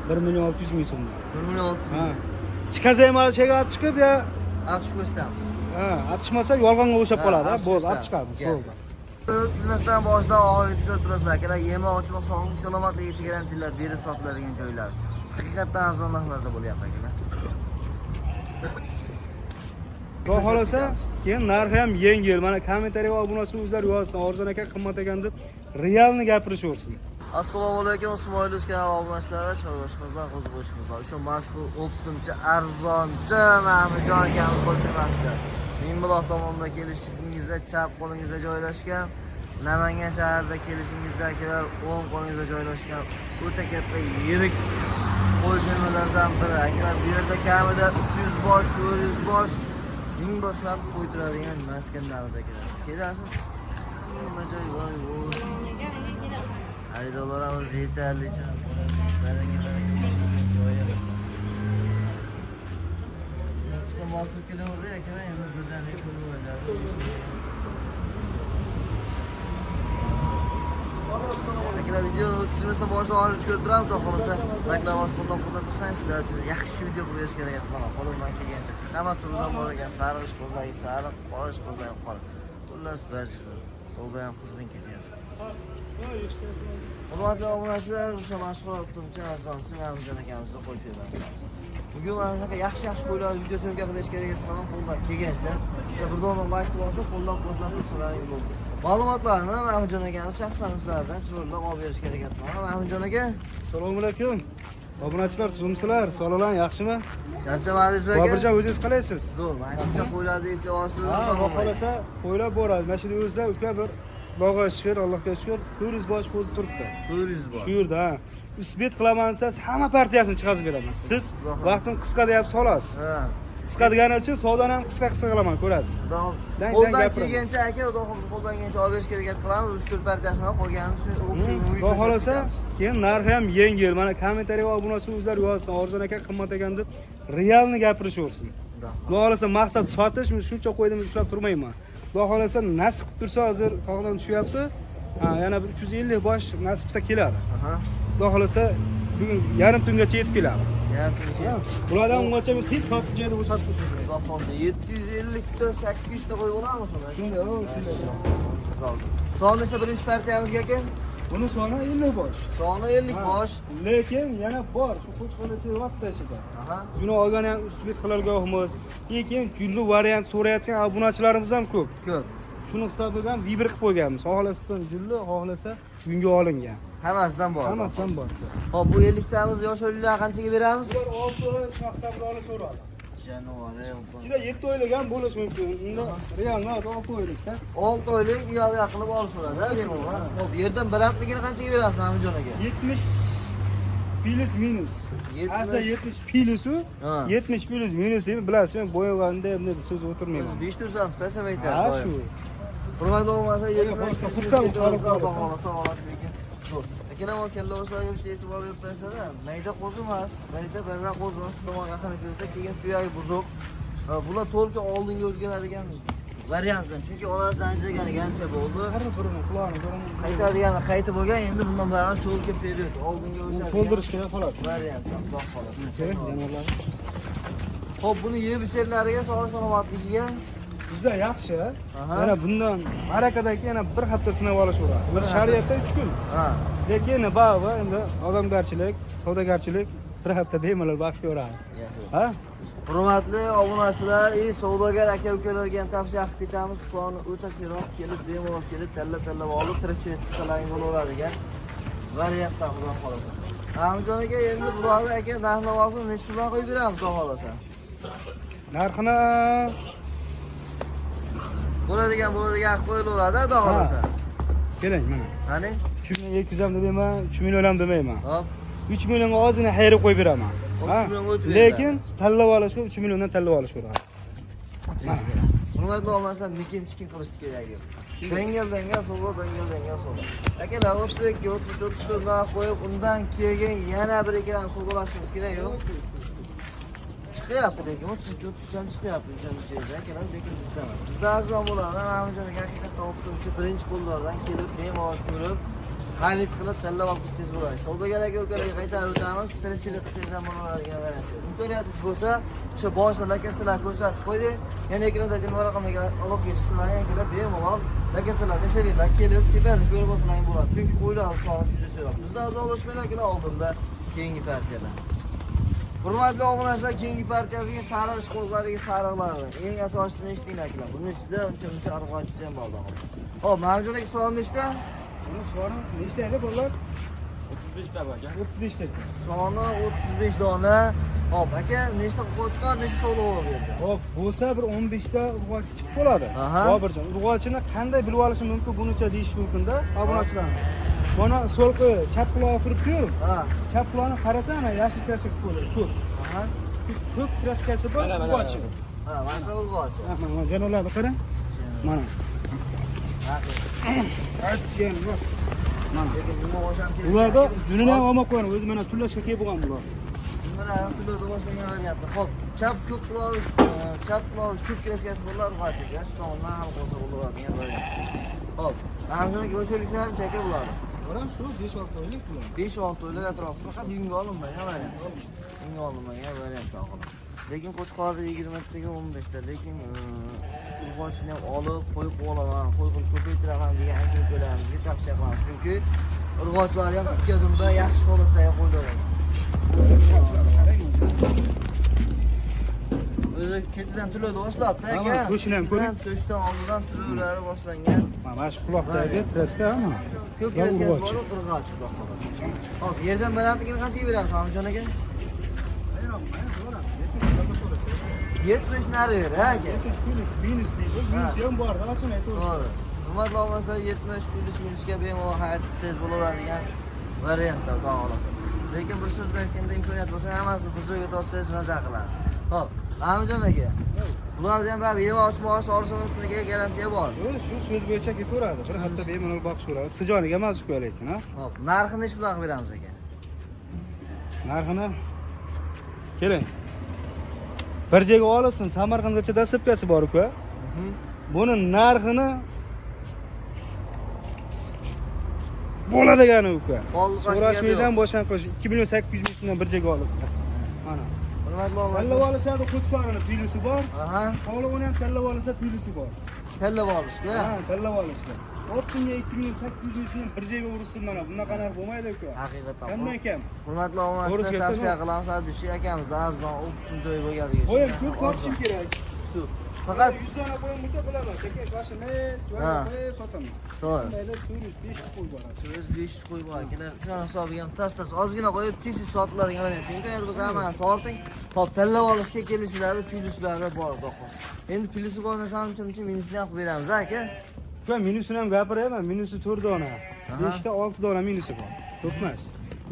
1 million 600 ming so'mdan. 1 million 600 Ha. ming. Chiqazaymi chega olib chiqib ya Olib chiqib ko'rsatamiz. ha, olib chiqmasa yolg'onga o'xshab Ha, qoladi. olib Bo'ldi, olib chiqamiz. chiqamiz. Gap. Bo'ldi. O'tkazmasdan boshidan oxirigacha ko'rib turasizlar akalar. Yemoq, ichmoq, sog'lik, salomatligicha garantiyalar berib sotiladigan joylar. Haqiqatdan arzon narxlarda bo'lyapti akalar. Xudo xohlasa, keyin narxi ham yengil. Mana kommentariy va obunachi o'zlari yozsin, arzon ekan, qimmat ekan deb realni gapirishaversin. Assalomu alaykum Ismoil Uz kanali obunachilari, chorvachilar, qo'ziqo'shqizlar. O'sha mashhur o'ptimchi, arzonchi Mahmudjon akamiz qo'ymasdi. Mingbuloq tomonda kelishingizda chap qo'lingizda joylashgan, Namangan shahrida kelishingizda akalar o'ng qo'lingizda joylashgan o'ta katta yirik qo'y fermalaridan biri. Akalar bu yerda kamida 300 bosh, 400 bosh, 1000 boshlab qo'y turadigan maskandamiz akalar. Kelasiz, hamma joy bor. Xaridorlarimiz yetarlicha bo'ladi. Baraka baraka bo'lgan joyi. Bizda bosib kelaverdi akalar, endi birdaniga ko'rib o'yladi. Akalar videoni o'tkazmasdan boshidan oxirigacha ko'rib turamiz, xudo xohlasa layklar bosib qo'llab-quvvatlab tursangiz sizlar uchun yaxshi video qilib berishga harakat qilaman. Qo'limdan kelgancha hamma turidan bor ekan, sariq qo'zlagi sariq, qora qo'zlagi qora. Xullas barcha savdo ham qizg'in ketyapti. Hurmatli obunachilar, o'sha mashhur o'qituvchi arzonchi Mahmudjon akamizni qo'yib beramiz. Bugun mana shunaqa yaxshi-yaxshi qo'ylarni video syomka qilib berishga harakat qilaman qo'ldan kelgancha. Sizlar bir dona layk bosib, qo'llab-quvvatlab tursalaring bo'ldi. Ma'lumotlarni Mahmudjon akamiz shaxsan o'zlaridan chiroyli olib berishga harakat qilaman. Mahmudjon aka, Assalomu alaykum. Obunachilar, tuzumsizlar, sog'liqlar yaxshimi? charchamadingizmi aka? Bobirjon, o'zingiz qalaysiz? Zo'r, mana shuncha qo'ylar deb javob Ha, xudo xohlasa qo'ylar boradi. Mana shuni o'zida uka bir Xudoga shukr, Allohga shukr, 400 bosh qo'zi turibdi. 400 bor. Shu yerda, ha. Isbet qilaman desangiz, hamma partiyasini chiqazib beraman. Siz Xudo xohlasa. vaqtim qisqa deyapsiz xolos. Ha. Qisqa degani uchun savdoni ham qisqa qisqa qilaman, ko'rasiz. Xudo xohlasa. Dang-dang Qo'ldan gapiraman. kelgancha aka, xudo xohlasa qo'ldan kelgancha olib berishga harakat qilamiz. 3-4 partiyasini qolganini shu Xudo xohlasa, keyin narxi ham yengil. Mana kommentariy va obunachi o'zlari yozsin, arzon ekan, qimmat ekan deb realni gapirishaversin. Xudo xohlasa maqsad sotish, men shuncha qo'ydim, ushlab turmayman. Xudo xohlasa nasib qilib tursa hozir tog'dan tushyapti. Ha, yana bir 350 bosh nasib qilsa keladi. Aha. Xudo xohlasa bugun yarim tungacha yetib keladi. Yarim tungacha. Bulardan ungacha biz tez sotib joyda bo'shatib qo'ysak. Xudo xohlasa 750 ta 800 ta qo'yib olamizmi shuni? Shunday, o, shunday. Soni esa birinchi partiyamizga aka. Buni soni 50 bosh. Soni 50 Ha, bosh. Lekin yana bor, shu qo'chqorcha yotibdi ichida. Aha. Buni olgan ham usbet qilargohimiz. Keyin julli variant so'rayotgan obunachilarimiz ham ko'p. Ko'p. Shuni hisobidan vibr qilib qo'yganmiz. Xohlasa julli, xohlasa yunga olingan. Hammasidan bor. Hammasidan bor. Xo'p, bu 50 tamiz yosh o'yinlar qanchaga beramiz? Bular 6 oy hisobga olishaveradi. Jonivor. Ichida 7 oylik ham bo'lishi mumkin. Unda real 6 oylikda. 6 oylik u yoq bu yoq qilib olishaveradi, ha, bemalol. Xo'p, yerdan bir haftaligini qanchaga beramiz Mahmudjon aka? 70 plus minus. 70 Aslida 70 plusu, Ha. 70 plus minus deb bilasiz, men bo'yaganda bunday so'z o'tirmayman. O'zi 5 tursam pasam aytasiz. Ha, doim. shu. Hurmatli bo'lmasa Xursand, 70 xursand xursand qolib xohlasa oladi lekin zo'r. Akalar va kalla o'slarga bitta e'tibor berib qo'yasizlar, mayda qo'zi emas, mayda birra qo'zi emas, tomon ahamiyat bersa, keyin suyagi buzuq. Ha, bular to'lka oldinga o'zgaradigan variantdan. Chunki onasi anchaganiga ancha bo'ldi. Har birini qulog'ini birini Qaytadigani qaytib bo'lgan, endi bundan buyog'i to'lka period oldinga o'sadigan to'ldirish kerak xolos. variant, xudo xohlasa. Jonivorlar. Xo'p, buni yeb icharlariga, sog'lik salomatligiga Bizda yaxshi. Aha. Yana bundan barakadan keyin yana bir hafta sinab olishaveradi. Bir hafta. Shariatda 3 kun. Ha. Lekin baribir endi odamgarchilik, savdogarchilik bir hafta bemalol vaqt ko'radi. Ha? Hurmatli obunachilar, savdogar aka ukalarga ham tavsiya qilib ketamiz. Soni o'ta seroq kelib, bemalol kelib, tanlab-tanlab olib, tirikchilik qilsalaring bo'laveradigan variantdan xudo xohlasa. Mahmudjon aka, endi bularni aka narx-navosini necha puldan qo'yib beramiz xudo xohlasa? Narxini Bo'ladigan bo'ladigan qilib qo'yilaveradi xudo xohlasa. Keling mana. Qani? 3 million 200 ham demayman, 3 million ham demayman. Hop. 3 millionga ozgina xayr qo'yib beraman. 3 Ha? millionga o'tib beriladi. Lekin tanlab olishga 3 milliondan tanlab olishaveradi. Hurmatli obunachilar, mekin-chikin qilishni kerak yo'q. Dangal-dangal savdo, dangal-dangal savdo. Akalar 32, 33, 34 narx qo'yib, undan keyin yana bir ikki ham savdolashimiz kerak yo'q. Chiqyapti lekin 32, 33 ham chiqyapti uncha yerda akalar, lekin bizda emas. Bizda arzon bo'ladi. Mahmudjon aka haqiqatdan o'qituvchi birinchi qo'llardan kelib, bemalol ko'rib, Xarid qilib tanlab olib ketsangiz bo'ladi. Savdogar aka ukalarga qaytarib o'tamiz. Tirikchilik qilsangiz ham bo'laveradigan variant. Imkoniyatingiz bo'lsa, o'sha boshida lakasalar ko'rsatib qo'ydik. Yana ekrandagi nima raqamiga aloqaga chiqsalar ham kelib bemalol lakasalar tashlab beringlar, kelib tepasini ko'rib olsalar ham bo'ladi. Chunki qo'ylar soni juda seroq. Bizdan uzoqlashmanglar, akalar, oldinda keyingi partiyalar. Hurmatli obunachilar, keyingi partiyasiga sariq ishqibozlariga sariqlarni. Eng asosiysi eshitdinglar akalar. Buning ichida uncha-muncha arg'onchisi ham bor. Xo'p, Mavjud aka soni nechta? Buni soni nechta edi bolalar? 35 ta aka. 35 ta ekan. Soni 35 dona. Xo'p, aka, nechta qo'chqor, nechta sovliq bor bu yerda? Hop, bo'lsa bir 15 ta urg'ochi chiqib qoladi. Bobirjon, urg'ochini qanday bilib olishi mumkin bunicha deyish mumkin-da, obunachilarni. Mana so'lqi chap qulog'i turibdi-ku. Chap qulog'ini qarasa, ana yashil kraska bo'ladi, ko'k. Ko'k kraskasi bor, urg'ochi. Ha, mana shunaqa urg'ochi. Ha, mana janolarni qarang. Mana. Aytgan, mana. Lekin nima o'sham kelsa. Bularda junini ham olmay qo'ygan, o'zi mana tullashga kelib bo'lgan bular. Mana tulada boshlagan variantda. Xo'p, chap ko'k qulog'i, chap qulog'i ko'k kraskasi bo'llar urg'ochi ekan. Shu tomondan hal qilsa bo'ladigan variant. Xo'p, Ramzon o'shaliklar chaka bular. Bular shu 5-6 oylik bular. 5-6 oylik atrofida faqat yunga olinmagan variant. Yunga olinmagan variant oqili. Lekin qo'chqorda 20 taga 15 ta, lekin urg'ochini ham olib qo'y qilib olaman, qo'y qilib ko'paytiraman degan aka ukalarimizga tavsiya qilamiz. Chunki urg'ochlari ham tikka dumba yaxshi holatdagi qo'ylar ekan. O'zi ketidan tuladi boshlabdi aka. To'shini ham ko'ring. To'shdan oldidan tulovlari boshlangan. Mana shu quloqdagi kraska hamma. Ko'k kraskasi bor, urg'ochi xudo xohlasa. Hop, yerdan balandligini qanchaga beramiz, Mahmudjon aka? 70 nari yer, ha aka. 70 plyus minus deydi. Minus ham bor, ochini aytib. To'g'ri. Hurmatli obunachilar, 70 plyus minusga bemalol xarid qilsangiz bo'laveradigan variantlar, xudo xohlasa. Lekin bir so'z bilan aytganda imkoniyat bo'lsa, hammasini bir joyga tortsangiz maza qilasiz. Xo'p, Mahmudjon aka. Bularni ham baribir yem ochmoq olish mumkinligiga garantiya bor. Shu so'z bo'yicha ketaveradi. Bir hafta bemalol boqishaveradi. Sijoniga emas uka lekin, ha. Xo'p, narxini necha puldan qilib beramiz aka? Narxini keling. Bir joyga olsin, Samarqandgacha dastlabkasi bor uka. Buni narxini bo'ladigani uka. So'rashmaydan boshdan qilish 2 million 800 ming so'mdan bir joyga olsin. Mana. Hurmatli obunachilar. Tanlab olishadi, qo'chqorini plyusi bor. Sog'lig'ini ham tanlab olsa plyusi bor. Tanlab olishga. Ha, tanlab olishga. 6 ming 2 million 800 ming so'mdan bir joyga ursin mana. Bunaqa narx bo'lmaydi uka. Haqiqatan. Kamdan kam. Hurmatli obunachilar, tavsiya qilamiz, shu akamizdan arzon o'ptim joy bo'lganligi. Qo'yim ko'p sotishim kerak. Shu. Faqat 100 dona qo'yim bo'lsa bilaman. Sekin shoshilmay, qo'yib sotaman. To'g'ri. Mayda 400, 500 qo'y boradi. 400, 500 qo'y bor. Akalar, shuni hisobiga ham tas-tas ozgina qo'yib tez sotiladigan variant. Imkoniyat bo'lsa hammani torting. Hop, tanlab olishga kelishlari, plyuslari bor, xudo xohlasa. Endi plyusi bor narsani uncha-muncha minusini ham qilib beramiz, aka. Uka, minusini ham gapiryapman. Minusi 4 dona. 5 ta 6 dona minusi bor. Ko'p emas.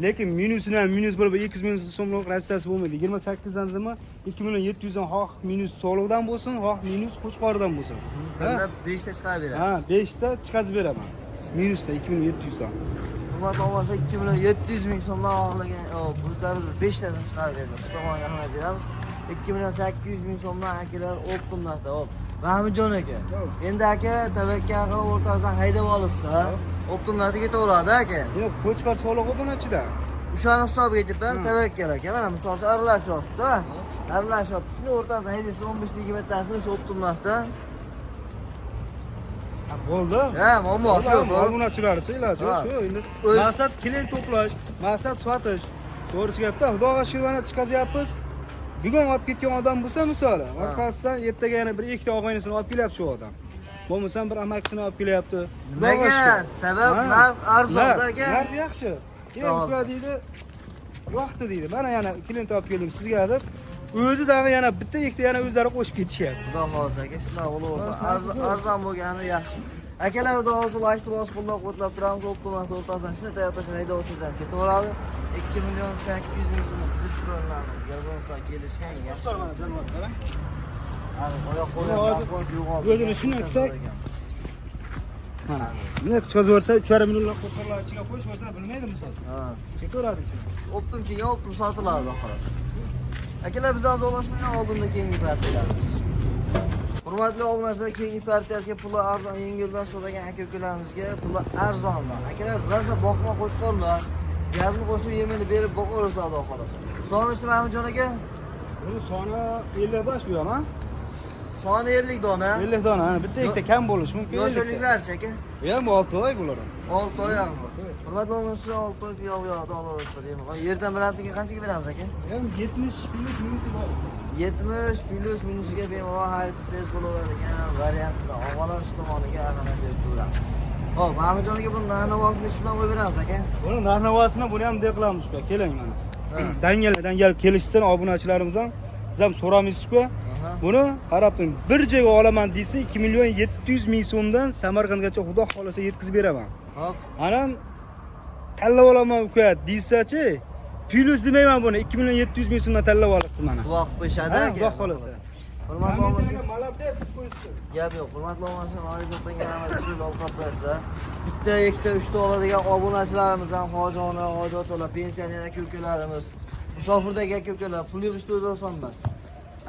Lekin minusini ham minus bo'lib 200 ming so'mlik rassiyasi bo'lmaydi. 28 dan nima 2 million 700 dan xoh minus soliqdan bo'lsin, xoh minus qo'chqoridan bo'lsin. Tanlab 5 ta chiqarib berasiz. Ha, 5 ta chiqazib beraman. Minusda 2 million 700 dan. Hurmatli obunachilar, 2 million 700 ming so'mdan xohlagan o'zlari 5 tasini chiqarib berdilar. Shu tomonga rahmat beramiz. 2 million 800 ming so'mdan akalar optim narxda. Hop, Mahmudjon aka. Endi aka tavakkal qilib o'rtasidan haydab olishsa, optim narxda ketaveradi aka. Yo'q, qo'chqor solig'i buni ichida. O'shani hisobiga aytyapman, tavakkal aka. Mana misol uchun aralashyapti-da. Aralashyapti. Shuni o'rtasidan haydasa 15 20 tasini shu optim narxda. Bo'ldi. Ha, muammosi yo'q, to'g'ri. Obunachilar iloji yo'q, shu endi maqsad klient to'plash, maqsad sotish. To'g'risi gapda, Xudoga shukr mana chiqazyapmiz. Bugun olib ketgan odam bo'lsa misoli, orqasidan ertaga yana bir ikkita og'aynisini olib kelyapti shu odam. Bo'lmasam bir amakisini olib kelyapti. Nimaga? Sabab narx arzon aka. Narx yaxshi. Keyin uka deydi, yo'qdi deydi. Mana yana klient olib keldim sizga deb. O'zi dag'i yana bitta ikkita yana o'zlari qo'shib ketishyapti. Xudo xohlasa aka, shunaqa bo'laversa, arzon bo'lgani yaxshi. Akalar, xudo xohlasa like bosib qo'llab-quvvatlab turamiz. Optim o'rtasidan shunday tayyor tashlab hayda olsangiz ham ketaveradi. 2 million 800 ming so'mdan juda chiroyli narx. Garbonoslar kelishgan yaxshi. Oyoq qo'li yo'qoldi. O'zini shuni aytsak, mana bunday chiqazib yuborsa 3,5 millionlab qo'chqorlar ichiga qo'yib yuborsa bilmaydi misol. Ketaveradi ichiga. Optim kelgan, optim sotiladi, xudo xohlasa. Akalar, bizdan uzoqlashmanglar, oldinda keyingi partiyalarimiz. Hurmatli obunachilar, keyingi partiyasiga puli arzon yengildan so'ragan aka ukalarimizga puli arzondan. Akalar rosa boqma qo'chqorlar. Gazni qo'shib yemini berib boqaversa Xudo xohlasa. Soni nechta Mahmudjon aka? Buni soni 55 bu ham, ha? Soni 50 dona. 50 dona, ha, bitta ikkita kam bo'lishi mumkin. Yosh 50 ta. o'liklarchi aka? Bu ham 6 oy bular. 6 oy bu. Hurmatli obunachilar, 6 oy bu yoqda olaverasizlar. Bemalol. Yerdan bilantiga qanchaga beramiz aka? Bu ham 70 plyus minusi bor. 70 plyus minusiga bemalol xarid qilsangiz bo'laveradigan variantida og'alar shu tomoniga ahamiyat berib turamiz. Xo'p, Mahmudjon aka, buni narx-navosini nechi puldan qo'yib beramiz aka? Buni narx-navosini buni ham bunday qilamiz uka, keling mana. Ha. Dangal dangal kelishsin obunachilarimiz ham. Siz ham so'ramaysiz-ku. Aha. Buni qarab turing, bir joyga olaman desa 2 million 700 ming so'mdan Samarqandgacha Xudo xolasa yetkazib beraman. Hop. Anam tanlab olaman uka desa-chi, plyus demayman buni 2 million 700 ming so'mdan tanlab olasiz mana. Xudo qilib qo'yishadi Ha, aka. Xudo xolasa. Hurmatli obunachilar, Молодец deb qo'yishsin. gap yo'q. Hurmatli obunachilar, mana to'xtangan shu olqab qo'yasizlar. Bitta, ikkita, uchta oladigan obunachilarimiz ham hoji ona, hoji otalar, pensioner aka ukalarimiz, musofirdagi aka ukalar, pul yig'ishda o'zi oson emas.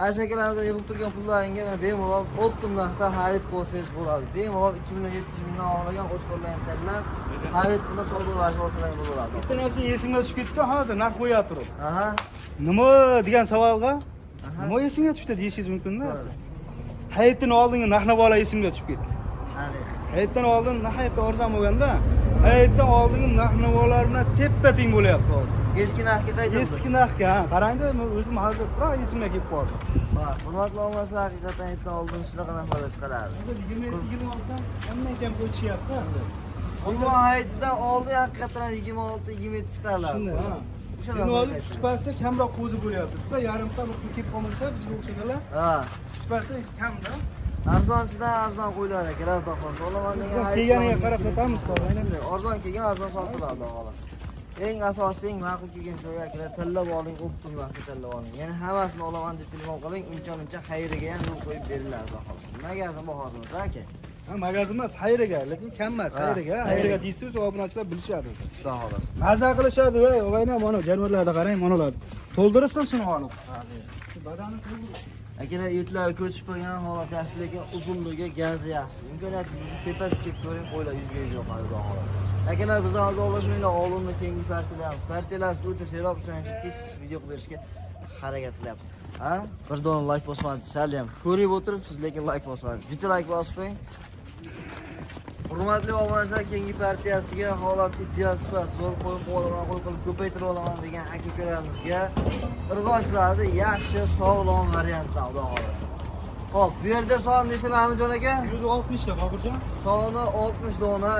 Ana shu akalarimiz yig'ib turgan pullaringga mana bemalol оптом narxda xarid qilsangiz bo'ladi. Bemalol 2 million 700 mingdan olgan qo'chqorlarni tanlab, xarid qilib savdolashib olsalar bo'ladi. Bitta narsa esimga tushib ketdi, hozir narx qo'ya turib. Aha. Nima degan savolga Aha. nima esingga tushdi deyishingiz mumkin-da. To'g'ri. Hayitdan oldingi narx-navolar esimga tushib ketdi. Haqiqat. Hayitdan oldin nihoyatda arzon bo'lganda, hayitdan oldingi narx-navolar bilan teppa-teng bo'lyapti hozir. Eski narxga qaytildi. Eski narxga, ha, qarangda, men o'zim hozir biroq esimga kelib qoldi. Ha, hurmatli obunachilar, haqiqatan hayitdan oldin shunaqa narxlarda chiqaradi. 27-26 dan kamdan kam qo'yishyapti. Qurbon hayitidan oldin haqiqatan ham 26, 27 chiqariladi. Shunday, ha. O'sha Endi narxlar hozir qaytildi. kutpasi kamroq qo'zi bo'lyapti. Bitta yarimta bir kelib qolmasa bizga o'xshaganlar Ha. kutpasi kamda. Arzonchidan arzon qo'ylar akalar, xudo xohlasa. Olaman degan Arzon xarid kelganiga qilaman qarab degan sotamiz, to'g'ri, aynan. Shunday, arzon kelgan arzon sotiladi, xudo xohlasa. Eng asosiysi, eng ma'qul kelgan joyi akalar tanlab oling, оптом narsa tanlab oling. Ya'ni hammasini olaman deb telefon qiling, uncha muncha xayriga ham yo'l qo'yib beriladi, xudo xohlasa. Magazin bahosi emas aka. Ha, magazin emas, xayriga, lekin kam emas, Ha, xayriga, xayriga. xayriga deysiz, obunachilar bilishadi. Xudo xohlasa. Maza qilishadi, voy, og'ayni, mana jonivorlarni qarang, mana ular. To'ldirsin shuni olib. Badani to'ldirsin. Akalar etlari ko'chib qo'ygan holat yaxshi, lekin uzunligi, gazi yaxshi. Imkoniyatingiz bo'lsa tepasi kelib ko'ring, qo'ylar yuzga yuz yoqadi, xudo xohlasa. Akalar bizdan uzoqlashmanglar, oldinda keyingi partiyalarimiz. Partiyalarimiz o'ta serob, shuning uchun tez video qilib berishga harakat qilyapmiz. Ha? Bir dona like bosmadingiz, sal ham ko'rib o'tiribsiz, lekin like bosmadingiz. Bitta like bosib qo'ying. Hurmatli obunachilar, keyingi partiyasiga holat ideal sifat, zo'r qo'y qilib olaman, qo'y qilib ko'paytirib olaman degan aka ukalarimizga irg'ochilarni yaxshi, sog'lom variantlar, xudo xohlasa. Xo'p, bu yerda son nechta Mahmudjon aka? 160 ta Boburjon. Soni 60 dona.